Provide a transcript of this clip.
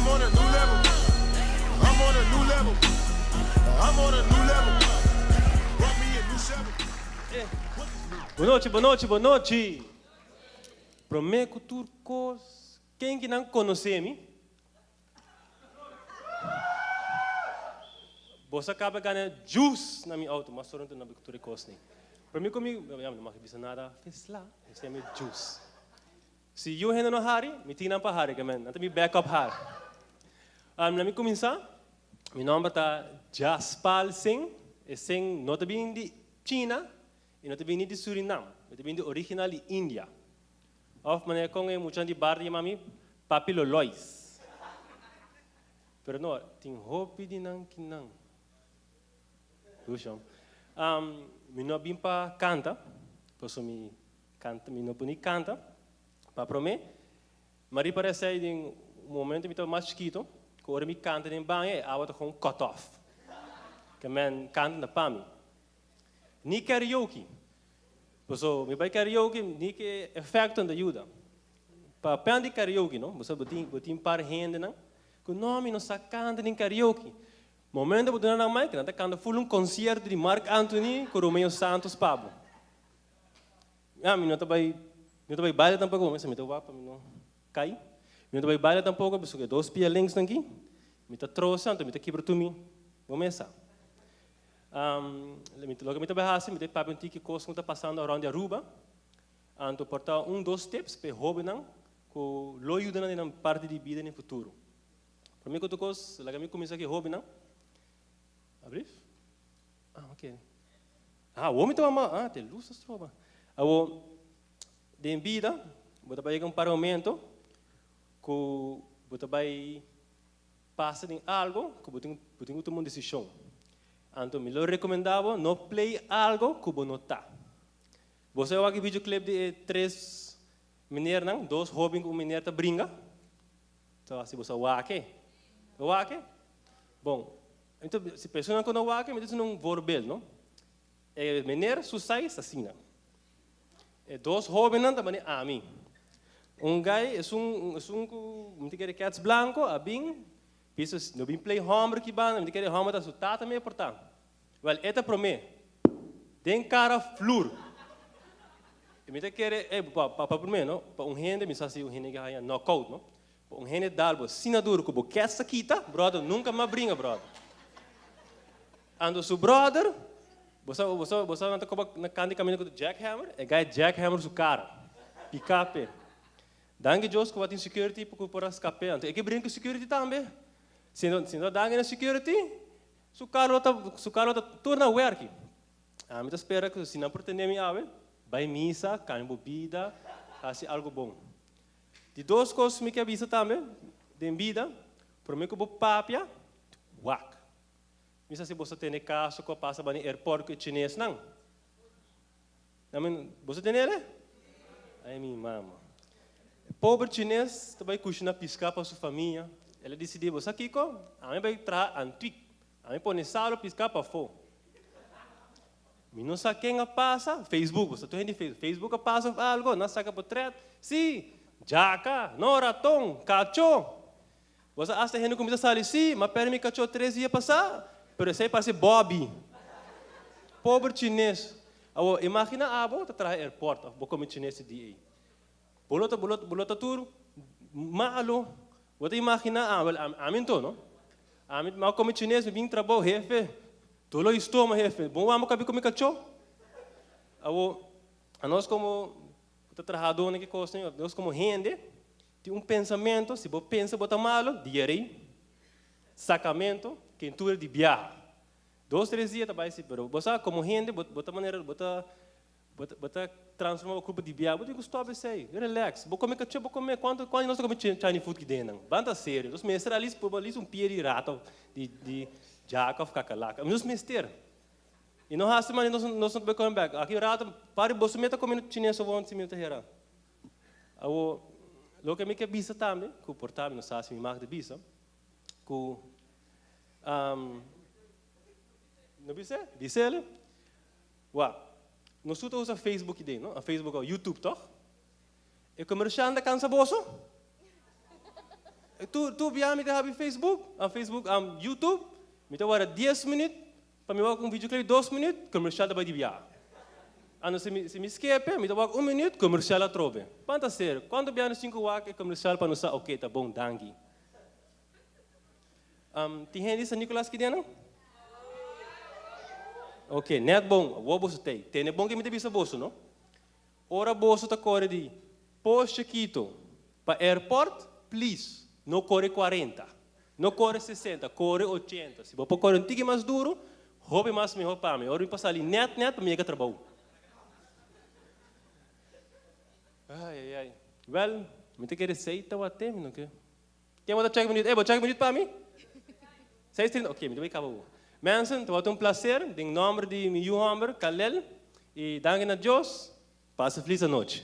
I'm on a new level. I'm on a new level. I'm on a new level. Brought me a new shovel. Bon nochi, bon nochi, bon nochi. Promé ku tur kos, ken ki nan konosé mi? Boso a kaba gana juice na mi auto, mas soro na tur e kosnan. Promé ku mi, ya mi no mag bisa nada fesla, mi sa mi juice. Si yu hende no hari, mi tin nan pa hari, ke men, nan ta mi backup hari. Um, na mi kuminsá, mi nòmber ta Jaspal Singh, e Singh no ta bin di China, i no ta bin ni di Surinam, e ta bin di original di India. Òf manera kon e muchanan di bar ta yama mi, Papi Lolois. Pero no, tin hopi di nan ki nan. Dushon. Um, mi no a bin pa kanta, pasobra mi kanta, mi no por ni kanta. Pa promé, mi a ripará esei den un momento mi tabata mas chikito, ku ora mi kanta den baño e awa ta kon cut off. Ke men kanta na pa mi. Ni karaoke. Paso mi bai karaoke ni ke efecto no ta yuda. Pa pen di karaoke no, bo sa bo tin bo tin par hendenan ku no mi no sa kanta den karaoke. Momento bo duna nan mic nan ta kanta full un concierto di Marc Anthony ku Romeo Santos pa bo. Ya mi no ta bai mi no ta bai baile tampoco bo mester mi ta wak pa mi no kai. Mi no ta bai baile tampoco pasobra e dos pia links nan aki mi ta trosa anto mi ta kibra tur mi bo mesa. Loke mi ta bai hasi, mi ta papia un tiki kos ku ta pasando around di Aruba. Anto por ta un dos tips pa e hobennan ku lo yuda nan den nan parti di bida den futuro. Prome ku tur kos, laga mi kuminsá ku e hobennan. Abrief? Ah, ok. Ah, awor mi ta wak ah, te lus ta stroba. Awor, den bida, bo ta bai yega un par momento ku bo ta bai Pasa den algo ku bo tin bo tin ku tuma un desishon. Anto mi lo rekomendá bo no play algo ku bo no ta. Bo sa wak e videoclip di e tres menernan, dos hoben ku un mener ta bringa? Ta hasi bo sa wak e. Bo wak e? Bon, anto si personanan ku no wak e mi ta duna un voorbeeld, no? E mener su size asina. E dos hobennan ta bani ami. Un guy, esun, esun ku mi ta kere kets blanko a bin bisa no bin play homber aki banda, mi ta kere homber ta su tata mi a porta. Wel, e ta prome. Den kara flur. I mi ta kere, ey, pa, pa, pa prome no, pa un hende, mi sa si un hende ke haña knockout no, pa un hende dal bo asina duro ku bo kets ta kita, brother, nunka mas bringa, brother. Anto su brother, bo sa, bo sa, bo sa nan ta koba na kant di kaminda ku ta jackhammer? E guy jackhammer su kara. Pika p'e. Danki Dios ku tin security pa ku por a skap'é. Anto e ke bringa ku security tambe. Si no, si no danki na security, su kara lo ta, su kara lo ta tur na werki. Ami ta spera ku si nan por tende mi awe, bai misa, kambia bo bida, hasi algu bon. Di dos kos mi ke a bisa tambe den bida, prome ku bo papia, wak. Mi sa si boso tene kaso ku a pasa bani airport ku e chinesnan. I mean, boso tene ele? Ai mi mama. E pober chines ta bai kushina piska pa su famia. El a disidí, bo sa kiko? Ami bai traha antwik. Ami pone salo piska pafó. Mi no sa ken a pasa, Facebook, bo sa tur hende di Facebook. Facebook a pasa of algo, nan saka potret. Sí, djaka, no raton, kachó. Bo sa hasta hende cuminsa sali, sí, m'a perde mi cachó tres dia pasá, pero esey parece Bobby. Pober chines. Awor, imagina abo ta traha airport of bo come chines e dia ey. Bo lo ta, bo lo, bo lo ta tur malo. Bo ta imagina, ah, wel, ami anto, no? Ami, m'a come chines, mi bin trabou, hefe, dolo di stoma, hefe, bon wak mi cabi come cachó? Awor, anos como ta trahadónan ki cosnan, nos como hende, Tin un pensamentu, si bo pensa bo ta malo, diarei, sacamento, kentura di biaha. Dos tres dia ta bai si, pero bo sa como hende bo bo ta manera bo ta bo ta bo ta transforma bo curpa di biaha, bo tin cu stop esey, relax. Bo come cacho bo come, cuanto cuanto di nos ta come Chinese food ki den nan? Ban ta serio, nos mester at least por at least un pia di rata of di di jaca of kakalaka, nos mester. Y no haci manera nos nos no ta bai come bek. Aki un rato par di boso meta come chines awor si mi no ta hera. Awor, loke mi ke bisa tambe, ku por ta mi no sa si mi mag di bisa, ku no bis'é? Bis'el? Wak, nos tur ta usa Facebook i den, no? Facebook o YouTube, tòg? E komershan ta kansa boso? Tur tur biaha mi ta habri Facebook, Facebook, YouTube, mi ta wara dies minuut pa mi wak un videoclip dos minuut, comercial ta bai di biaha. Anto si mi si mi skepe, mi ta wak un minuut, comercial atrobe. Pan ta ser? Cuanto biaha nos tin cu wak e comercial pa nos sa, ok, ta bon, danki. Tin hende di San Nicolas ki den nan? Ok, net bon, awor boso t'ei. Tene bon ke mi ta bisa boso, no? Ora boso ta kore di Pos Chikito pa airport, please, no kore 40, no kore 60, kore 80. Si bo por kore un tiki mas duru, hopi mas mihó pa mi. Ora mi por sali net net pa mi yega trabou. Ai, ai, ai. Wel, mi ta kere sei ta wate, mi no ke. Ken bo ta check minuut? Ey, bo check minuut pa mi? 6:30, ok, mi ta bay caba awo. Mensen, tabata un placer, den nomber di mi yu homber, Kalel, y danki na Dios, pasa feliz anochi.